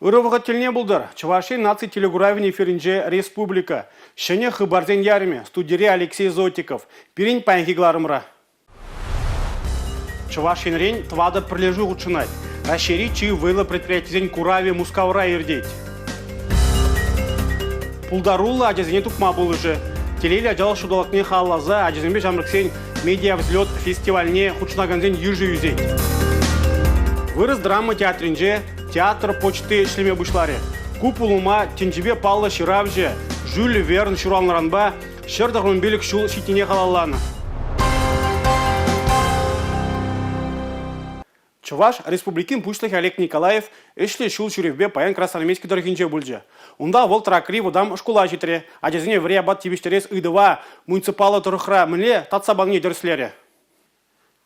Ырӑ вӑхӑт тӗлне пултӑр. Чӑваш Ен наци телекуравӗн эфирӗнче «Республика». Ҫӗнӗ хыпарсен ярӑмӗ. Студире Алексей Зотиков. Пирӗн паянхи кӑларӑмра. Чӑваш Енрен тӑватӑ пӗрлешӳ хутшӑнать. Раҫҫейри чи вӑйлӑ предприятисен куравӗ Мускавра иртет. Пултаруллӑ ачасене тупма пулӑшӗ. Телейлӗ ачалӑх ҫулталӑкне халалласа ачасемпе ҫамрӑксен «Медиавзлет» фестивальне хутшӑнакансен йышӗ ӳсет. Вырӑс драма театрӗнче театр почти ӗҫлеме пуҫларӗ. Ку пулӑма тӗнчипе паллӑ ҫыравҫӑ Жюль Верн ҫуралнӑранпа 195 ҫул ҫитнине халалланӑ. Чӑваш Республикин Пуҫлӑхӗ Олег Николаев ӗҫлӗ ҫул ҫӳревпе паян Красноармейски тӑрӑхӗнче пулчӗ. Унта вӑл Тракри вӑтам шкула ҫитрӗ, ачасене вӗри апат тивӗҫтерес ыйтӑва муниципаллӑ тӑрӑхра мӗнле татса панине тӗрӗслерӗ.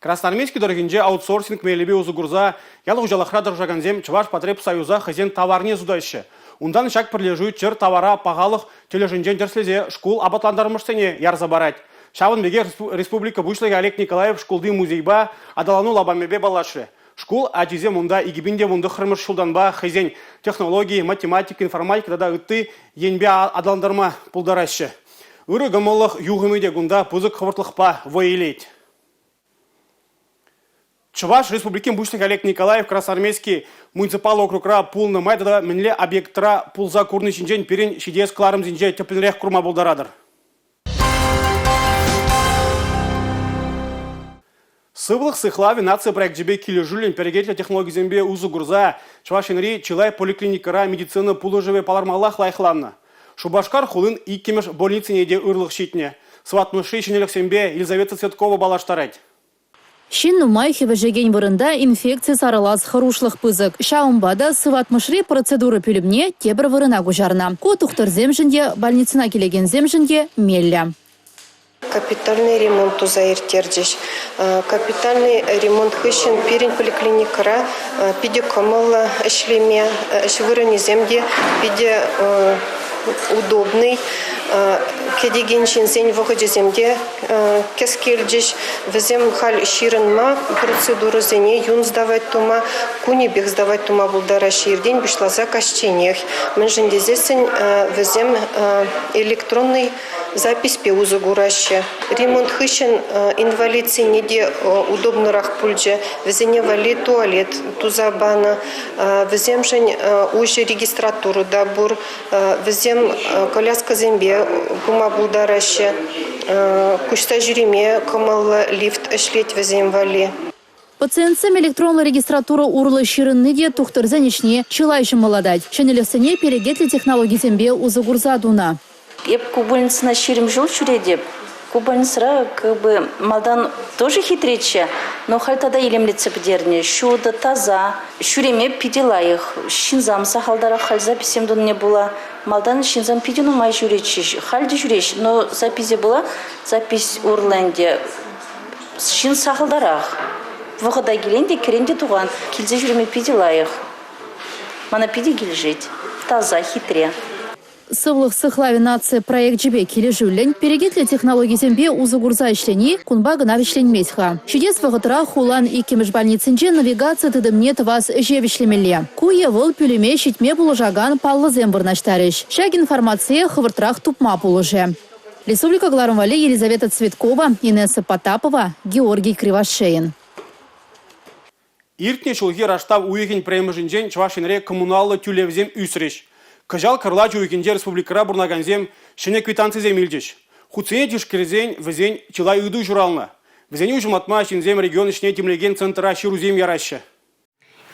Красноармейски тӑрӑхӗнче аутсорсинг мелӗпе усӑ курса ял хуҫалӑхра тӑрӑшакансем Чӑвашпотребсоюза хӑйсен таварне сутаҫҫӗ. Унтан ҫак пӗрлешӳ чӗр тавара пахалӑх тӗлӗшӗнчен тӗрӗслесе шкул апатлантармӑшсене ярса парать. Ҫавӑн пекех республика Пуҫлӑхӗ Олег Николаев шкулти музейпа, аталану лапамӗпе паллашрӗ. Шкул ачисем унта 2019-мӗш ҫултанпа хӑйсен технологи, математика, информатика тата ытти енпе аталантарма пултараҫҫӗ. Ырӑ кӑмӑллӑх юхӑмӗ те кунта пысӑк хӑвӑртлӑхпа вӑй илет. Чӑваш Республикин Пуҫлӑхӗ Олег Николаев Красноармейски муниципаллӑ округра пулнӑ май тата мӗнле объектра пулса курни ҫинчен пирӗн ҫитес кӑларӑмсенче тӗплӗнрех курма пултаратӑр. Сывлӑх сыхлавӗ наци проекчӗпе килӗшӳллӗн перекетлӗ технологисемпе усӑ курса Чӑваш Енри чылай поликлиникӑра медицина пулӑшӑвӗ палӑрмаллах лайӑхланнӑ. Шупашкар хулин иккӗмӗш больницине те ырлӑх ҫитнӗ. Сыватмӑшри ҫӗнӗлӗхсемпе Елизавета Цветкова паллаштарать. Ҫын нумай хӗвӗшекен вырӑнта инфекци сарӑлас хӑрушлӑх пысӑк. Ҫавӑнпа та сыватмӑшри процедура пӳлӗмне тепӗр вырӑна куҫарнӑ. Ку тухтӑрсемшӗн те, больницӑна килекенсемшӗн те меллӗ. Капитальный ремонт туса ирттерчӗҫ. Капитальный ремонт хыҫҫӑн пирӗн поликлиникӑра питӗ кӑмӑллӑ ӗҫлеме, ӗҫ вырӑнӗсем те питӗ удобный. Кӗтекен ҫынсен вӑхӑчӗсем те кӗскелчӗҫ. Вӗсем халь ҫырӑнма, процедурӑсене юн сдавать тума, кунӗпех сдавать тума пултараҫҫӗ иртен пуҫласа каҫченех. Мӗншӗн тесессӗн вӗсем электронный записпе усӑ кураҫҫӗ. Ремонт хыҫҫӑн инвалидсене те удобнӑрах пулчӗ. Вӗсене валли туалет туса панӑ. Вӗсемшӗн уҫӑ регистратура та пур. Вӗсем коляскӑсемпе пыма пултараҫҫӗ. Куҫса ҫӳреме кӑмӑллӑ лифт ӗҫлет вӗсем валли. Пациентсем электронлӑ регистратура урлӑ ҫырӑнни те тухтӑрсен ӗҫне чылай ҫӑмӑллатать. Ҫӗнӗлӗхсене перекетлӗ технологисемпе усӑ курса тунӑ. Эп ку больницӑна 20 ҫул ҫӳретӗп. Ку больницӑра как бы малтан тоже хитреччӗ, но халь тата илемлетсе пӗтернӗ. Ҫутӑ, таса, ҫӳреме питӗ лайӑх. Ҫынсам сахалтарах халь записьсем тунине пула. Малтан ҫынсем питӗ нумай ҫӳретчӗҫ. Халь те ҫӳреҫ, но записе пула, запись урлӑ ӗнтӗ ҫын сахалтарах. Вӑхӑта килен те кӗрен те тухан. Килсе ҫӳреме питӗ лайӑх. Мана питӗ килӗшет. Таса, хитре. Сывлӑх сыхлавӗ наци проекчӗпе килӗшӳллӗн перекетлӗ технологисемпе усӑ курса ӗҫлени кунпа кӑна вӗҫленмест-ха. Ҫитес вӑхӑтра хулан иккӗмӗш больницинче навигаци тытӑмне тӑвас ӗҫе вӗҫлемелле. Ку е вӑл пӳлӗме ҫитме пулӑшакан паллӑсем вырнаҫтарӗҫ. Ҫак информацие хӑвӑртрах тупма пулӑшӗ. Республика кӑларӑм валли Елизавета Цветкова, Инесса Потапова, Георгий Кривошеин. Иртнӗ ҫулхи раштав уйӑхӗн пӗрремӗшӗнчен Чӑваш Енре коммуналлӑ тӳлевсем ӳсрӗҫ. Кӑҫал кӑрлач уйӑхӗнче республикӑра пурӑнакансем ҫӗнӗ квитанцисем илчӗҫ. Хутсене тишкерсен вӗсен чылай ыйту ҫуралнӑ. Вӗсене уҫӑмлатма ҫынсем регион ӗҫне тимлекен центра ҫырусем яраҫҫӗ.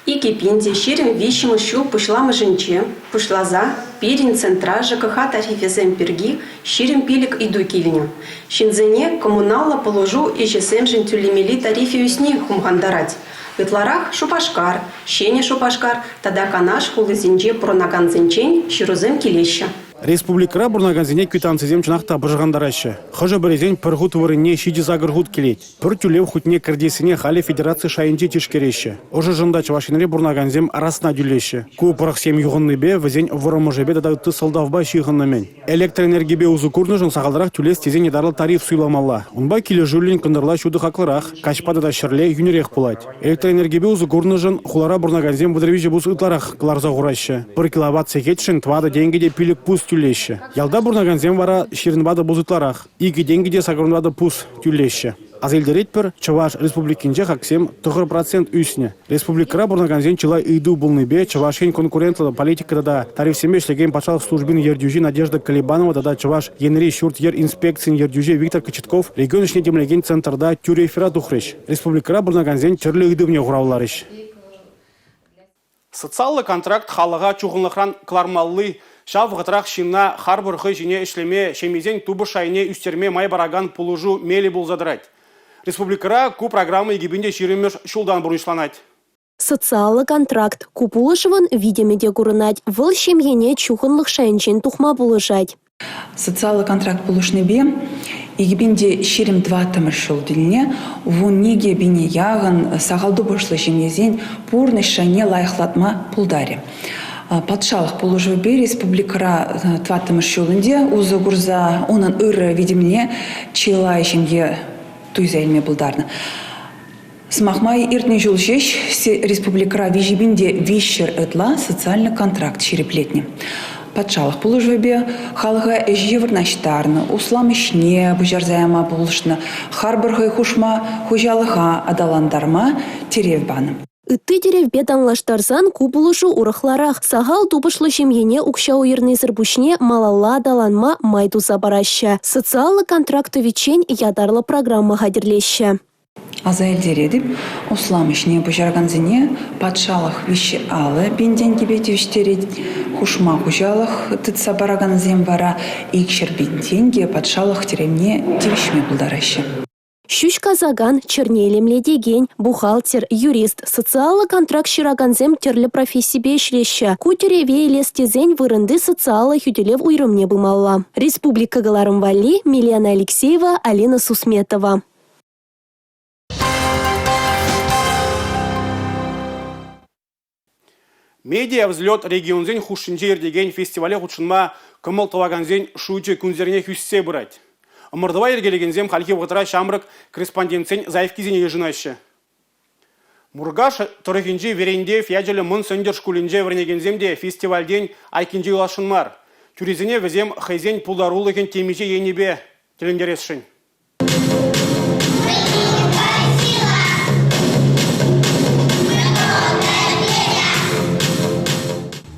2023 ҫул пуҫламӑшӗнче пуҫласа пирӗн центра ЖКХ тарифӗсем пирки 25 ыйту килнӗ. Ҫынсене коммуналлӑ пулӑшу ӗҫӗсемшӗн тӳлемелли тарифӗ ӳсни хумхантарать. Ытларах Шупашкар, Ҫӗнӗ Шупашкар тата Канаш хулисенче пурӑнакансенчен ҫырусем килеҫҫӗ. Республикӑра пурӑнакансене квитанцисем чӑнах та пӑшӑрхантараҫҫӗ. Хӑшӗ-пӗрисен пӗр хут вырӑнне 7-8 хут килет. Пӗр тӳлев хутне кӗртессине халӗ федераци шайӗнче тишкереҫҫӗ. Ӑшӑшӑн та Чӑваш Енре пурӑнакансем расна тӳлеҫҫӗ. Ку пӑрӑхсем юхӑннипе, вӗсен вӑрӑмӑшӗпе тата ытти сӑлтавпа ҫыхӑннӑ-мӗн. Электроэнергипе усӑ курнӑшӑн сахалтарах тӳлес тесен ятарлӑ тариф суйламалла. Унпа килӗшӳллӗн кӑнтӑрла ҫутӑ хаклӑрах, каҫпа тата ҫӗрле йӳнӗрех пулать. Электроэнергипе усӑ курнӑшӑн хулара пурӑнакансем 33 пус ытларах кӑларса хураҫҫӗ. Пӗр киловатт сехетшӗн 4 тенкӗ те 5 пус тӳлеҫҫӗ. Ялта пурӑнакансем вара 24 пус ытларах, 2 тенкӗ те 84 пус тӳлеҫҫӗ. Аса илтеретпӗр, Чӑваш Республикинче хаксем 9 процент ӳснӗ. Республикӑра пурӑнакансен чылай ыйту пулнипе Чӑваш Ен конкурентлӑ политика тата тарифсемпе ӗҫлекен патшалӑх службин ертӳҫи Надежда Колебанова тата Чӑваш Енри ҫурт-йӗр инспекцийӗн ертӳҫи Виктор Кочетков регион ӗҫне тимлекен центрта тӳрӗ эфира тухрӗҫ, республикӑра пурӑнакансен тӗрлӗ ыйтӑвне хуравларӗҫ. Социаллӑ контракт халӑха чухӑнлӑхран кӑлармалли, ҫав вӑхӑтрах ҫынна харпӑр хӑй ҫине ӗҫлеме, ҫемьесен тупӑш шайне ӳстерме май паракан пулӑшу мелӗ пулса тӑрать. Республикӑра ку программа 2020-мӗш ҫултан пурнӑҫланать. Социаллӑ контракт ку пулӑшӑвӑн витӗмӗ те курӑнать, вӑл ҫемьене чухӑнлӑх шайӗнчен тухма пулӑшать. Социаллӑ контракт пулӑшнипе 2024-мӗш ҫул тӗлне 12 пине яхӑн сахал тупӑшлӑ ҫемьесен пурнӑҫ шайне лайӑхлатма пултарӗ. Патшалӑх пулӑшӑвӗпе республикӑра тӑваттӑмӗш ҫул ӗнтӗ усӑ курса унӑн ырӑ витӗмне чылай ҫемье туйса илме пултарнӑ. Сӑмах май, иртнӗ ҫул ҫеҫ республикӑра 3300 ытла социаллӑ контракт ҫирӗплетнӗ. Патшалӑх пулӑшӑвӗпе халӑха ӗҫе вырнаҫтарнӑ, услам ӗҫне пуҫарса яма пулӑшнӑ, харпӑр хӑй хушма хуҫалӑха аталантарма тӗрев панӑ. Ытти тӗревпе танлаштарсан ку пулӑшу урӑхларах. Сахал тупӑшлӑ ҫемьене укҫа уйӑрнисӗр пуҫне малалла аталанма май туса параҫҫӗ. Социаллӑ контракт тӑвиччен ятарлӑ программа хатӗрлеҫҫӗ. Аса илтеретӗп, услам ӗҫне пуҫаракансене патшалӑх 350 пин тенкӗпе тивӗҫтерет, хушма хуҫалӑх тытса паракансем вара 200 пин тенкӗ патшалӑх тӗревне тивӗҫме пултараҫҫӗ. Ҫӳҫ касакан, чӗрне илемлетекен, бухгалтер, юрист, социаллӑ контракт ҫыракансем тӗрлӗ профессипе ӗҫлеҫҫӗ. Ку тӗреве илес тесен вырӑнти социаллӑ хӳтӗлев уйрӑмне пымалла. Республика кӑларӑм валли Милена Алексеева, Алина Сусметова. «Медиа-взлет» регионсен хушшинче иртекен фестивале хутшӑнма кӑмӑл тӑвакансен шучӗ кунсеренех ӳссе пырать. Ӑмӑртӑва йӗркелекенсем хальхи вӑхӑтра ҫамрӑк корреспондентсен заявкисене йышӑнаҫҫӗ. Муркаш тӑрӑхӗнчи Верендеев ячӗллӗ Мӑн Сӗнтӗр шкулӗнче вӗренекенсем те фестивальтен айккинче юласшӑн мар. Тӳресене вӗсем хӑйсен пултарулӑхӗн темиҫе енӗпе тӗлӗнтересшӗн.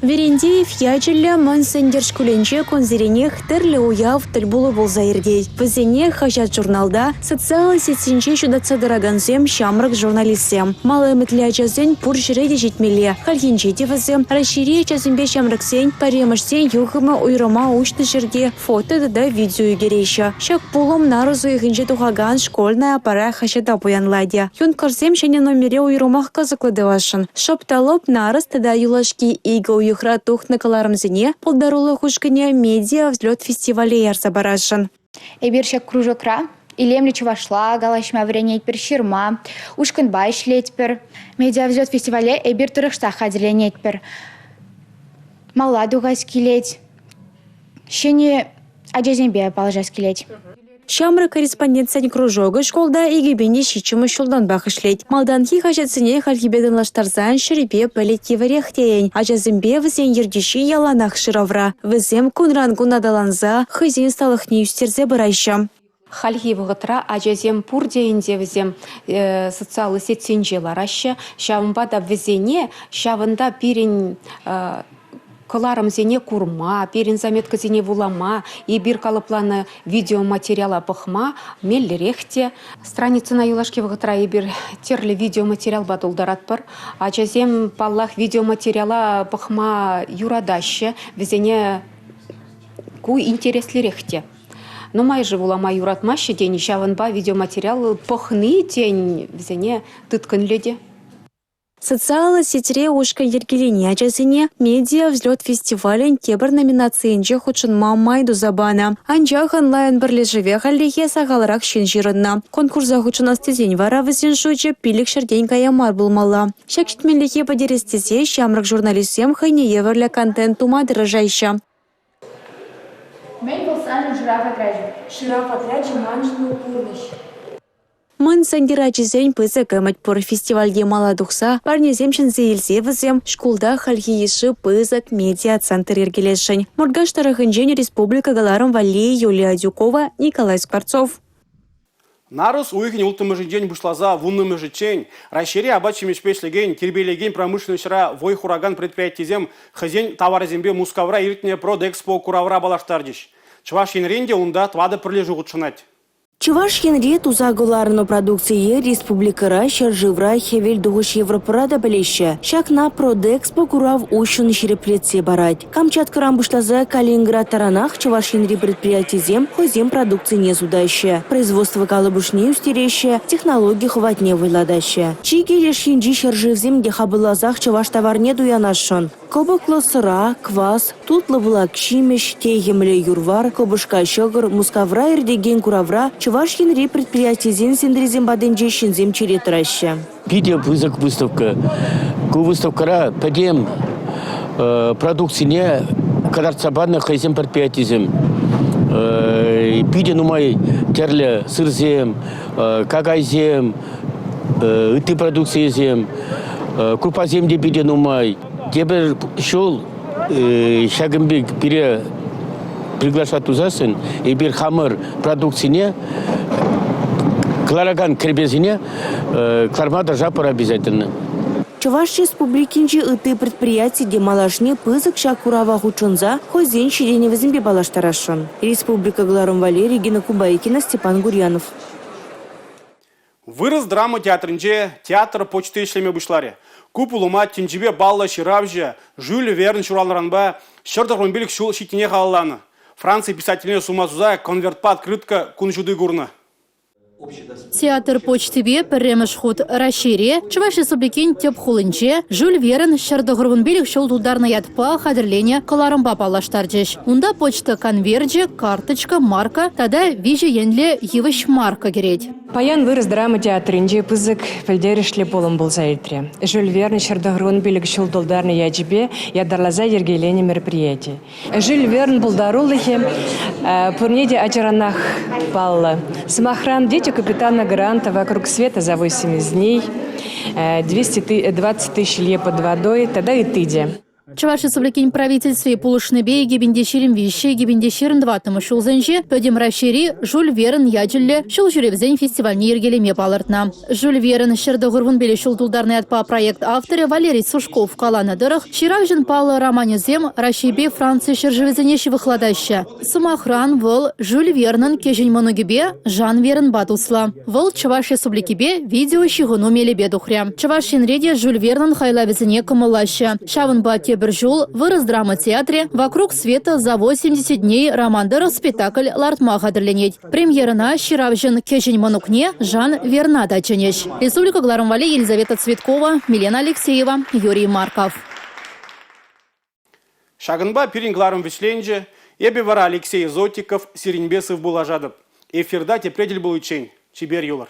Верендеев ячӗллӗ Мӑн Сӗнтӗр шкулӗнче кунсеренех тӗрлӗ уяв, тӗл пулу пулса иртет. Вӗсене хаҫат-журналта, социаллӑ сетьсенче ҫутатса тӑракансем ҫамрӑк журналистсем. Мал ӗмӗтлӗ ачасен пур ҫӗре те ҫитмелле. Хальхинче те вӗсем Раҫҫейри ачасемпе ҫамрӑксен пӗрремӗшсен юхӑмӗ уйрӑма уҫнӑ ҫӗрте фото тата видео ӳкереҫҫӗ. Ҫак пулӑм нарӑс уйӑхӗнче тухакан «Школьная пора» хаҫата пуянлатӗ. Юнкорсем ҫӗнӗ номере уйрӑмах кӑсӑклӑ тӑвасшӑн. Шӑп та лӑп нарӑс тата юлашки икӗ уйӑхра тухнӑ кӑларӑмсене пултарулӑх ушкӑнӗ «Медиа-взлет» фестивале ярса парасшӑн. Эпир ҫак кружокра илемлӗ чӑвашла калаҫма вӗренетпӗр, ҫырма, ушкӑнпа ӗҫлетпӗр. «Медиа-взлет» фестивале эпир тӑрӑшсах хатӗрленетпӗр. Малла тухас килет. Ҫӗнӗ ачасемпе паллашас килет. Ҫамрӑк корреспондентсен кружокӗ шкулта 2007-мӗш ҫултанпах ӗҫлет. Малтанхи хаҫатсене хальхипе танлаштарсан ҫӗрпе пӗлӗт евӗрех тейӗн. Ачасемпе вӗсен ертӳҫи яланах шыравра. Вӗсем кунран-кун аталанса, хӑйсен ӑсталӑхне ӳстерсе пыраҫҫӗ. Хальхи вӑхӑтра ачасем пурте ӗнтӗ вӗсем социаллӑ сетьсенче лараҫҫӗ. Ҫавӑнпа та вӗсене ҫавӑнта пирӗн кӑларӑмсене курма, пирӗн заметкӑсене вулама, эпир калӑпланӑ видеоматериала пӑхма меллӗрех те. Страницӑна юлашки вӑхӑтра эпир тӗрлӗ видеоматериалпа тултаратпӑр. Ачасем, паллах, видеоматериала пӑхма юратаҫҫӗ, вӗсене ку интереслӗрех те. Нумайӑшӗ вулама юратмаҫҫӗ тен, ҫавӑнпа видеоматериал пӑхни, тен, вӗсене тыткӑнлӗ те. Социаллӑ сетьре ушкӑн йӗркелени ачасене «Медиа-взлет» фестивалӗн тепӗр номинацийӗнче хутшӑнма май туса панӑ. Анчах онлайн-пӗрлешӗве хальлӗхе сахалрах ҫын ҫырӑннӑ. Конкурса хутшӑнас тесен вара вӗсен шучӗ 500-тен кая мар пулмалла. Ҫак ҫитменлӗхе пӗтерес тесе ҫамрӑк журналистсем хӑйне евӗрлӗ контент тума тӑрӑшаҫҫӗ. Мӗн вӑл санӑн шырав отрячӗ? Шырав отрячӗ маншӑн вӑл пурнӑҫ. Мӑн Сӗнтӗр ачисен пысӑк ӗмӗт пур. Фестивальте мала тухса парнесем ҫӗнсе илсе вӗсем шкулта хальхи йышши пысӑк медиа-центр йӗркелесшӗн. Муркаш тӑрӑхӗнчен республика кӑларӑм валли Юлия Адюкова, Николай Скворцов. Нарӑс уйӑхӗн 6-мӗшӗнчен пуҫласа 10-мӗшӗччен Раҫҫейре апат-ҫимӗҫпе ӗҫлекен, тирпейлекен промышленноҫра вӑй хуракан предприятисем хӑйсен таварӗсемпе Мускавра иртнӗ Продэкспо куравра паллаштарчӗҫ. Чӑваш Енрен те унта тӑватӑ пӗрлешӳ хутшӑнать. Чӑваш Енре туса кӑларнӑ продукцие республикӑра, ҫӗршывра, Хӗвел тухӑҫ Европӑра та пӗлеҫҫӗ. Ҫакна Продэкспо курав уҫҫӑн ҫирӗплетсе парать. Камчаткӑран пуҫласа Калининград таранах Чӑваш Енри предприятисем хӑйсен продукцине сутаҫҫӗ, производство калӑпӑшне ӳстереҫҫӗ, технологи хӑватне вӑйлатаҫҫӗ. Чикӗ леш енчи ҫӗршывсем те хапӑлласах чӑваш таварне туянасшӑн. Кӑпӑклӑ сӑра, квас, тутлӑ пылак ҫимӗҫ, техӗмлӗ юр-вар, кӑпӑшка ҫӑкӑр Мускавра иртекен куравра Чӑваш Енри предприятисен сентрисем патӗнче ҫынсем черет тӑраҫҫӗ. Питӗ пысӑк выставка. Ку выставкӑра пӗтӗм продукцине кӑтартса панӑ хӑйсен предприятисем. Питӗ нумай тӗрлӗ сырсем, какайсем, ытти продукцийӗсем, крупасем те питӗ нумай. Тепӗр ҫул ҫакӑн пек пире приглашать тусассӑн эпир хамӑр продукцине кӑларакан кӗрпесене кӑларма тӑрӑшатпӑр обязательно. Чӑваш Республикинчи ытти предприяти те малашне пысӑк ҫак курава хутшӑнса хӑйсен ҫитӗнӗвӗсемпе паллаштарасшӑн. Республика кӑларӑм валли Регина Кубайкина, Степан Гурьянов. Вырӑс драма театрӗнче театр почти ӗҫлеме пуҫларӗ. Ку пулӑма тӗнчипе паллӑ ҫыравҫӑ Жюль Верн ҫуралнӑранпа 195 ҫул ҫитнине халалланӑ. Франци писательне сума суса конвертпа открытка кун ҫути курнӑ. Театр почтипе пӗрремӗш хут Раҫҫейре, Чӑваш Республикин тӗп хулинче Жюль Верн 195 ҫул тултарнӑ ятпа хатӗрленӗ кӑларӑмпа паллаштарчӗҫ. Унта почта конверчӗ, карточка, марка тата виҫӗ енлӗ йывӑҫ марка кӗрет. Паян вырӑс драма театрӗнче пысӑк пӗлтерӗшлӗ пулӑм пулса иртрӗ. Жюль Верн 195 ҫул тултарнӑ ячӗпе ятарласа йӗркеленӗ мероприяти. Жюль Верн пултарулӑхӗ пурне те ачаранах паллӑ. Сӑмахран, «Дети капитана Гранта», «Вокруг света за 80 дней», «220 тысяч лье под водой» тата ытти те. Чӑваш Республикин правительстви пулӑшнипе 2023-2024 ҫулсенче Пӗтӗм Раҫҫейри Жюль Верн ячӗллӗ ҫул ҫӳревсен фестивальне йӗркелеме палӑртнӑ. Жюль Верн 195 ҫул тултарнӑ ятпа проект авторӗ Валерий Сушков каланӑ тӑрӑх, ҫыравҫӑн паллӑ романӗсем Раҫҫейпе Франци ҫӗршывӗсене ҫывӑхлатаҫҫӗ. Сӑмахран, вӑл Жюль Вернӑн кӗҫӗн мӑнукӗпе Жан Вернпа туслӑ. Вӑл Чӑваш Республикипе видеоҫыхӑну мелӗпе тухрӗ. Чӑваш Енре те Жюль Вернӑн хайлавӗсене кӑмӑллаҫҫӗ. Ҫавӑнпа тепӗр ҫул вырӑс драма театрӗ «Вокруг света за 80 дней» роман тӑрӑх спектакль лартма хатӗрленет. Премьерӑна ҫыравҫӑн кӗҫӗн мӑнукне Жан Верна та чӗнӗҫ. Республика кӑларӑм валли Елизавета Цветкова, Милена Алексеева, Юрий Марков. Ҫакӑнпа пирӗн кӑларӑм вӗҫленчӗ. Эпӗ вара Алексей Зотиков сирӗнпе сывпуллашатӑп. Эфирта тепре тӗл пуличчен чипер юлӑр.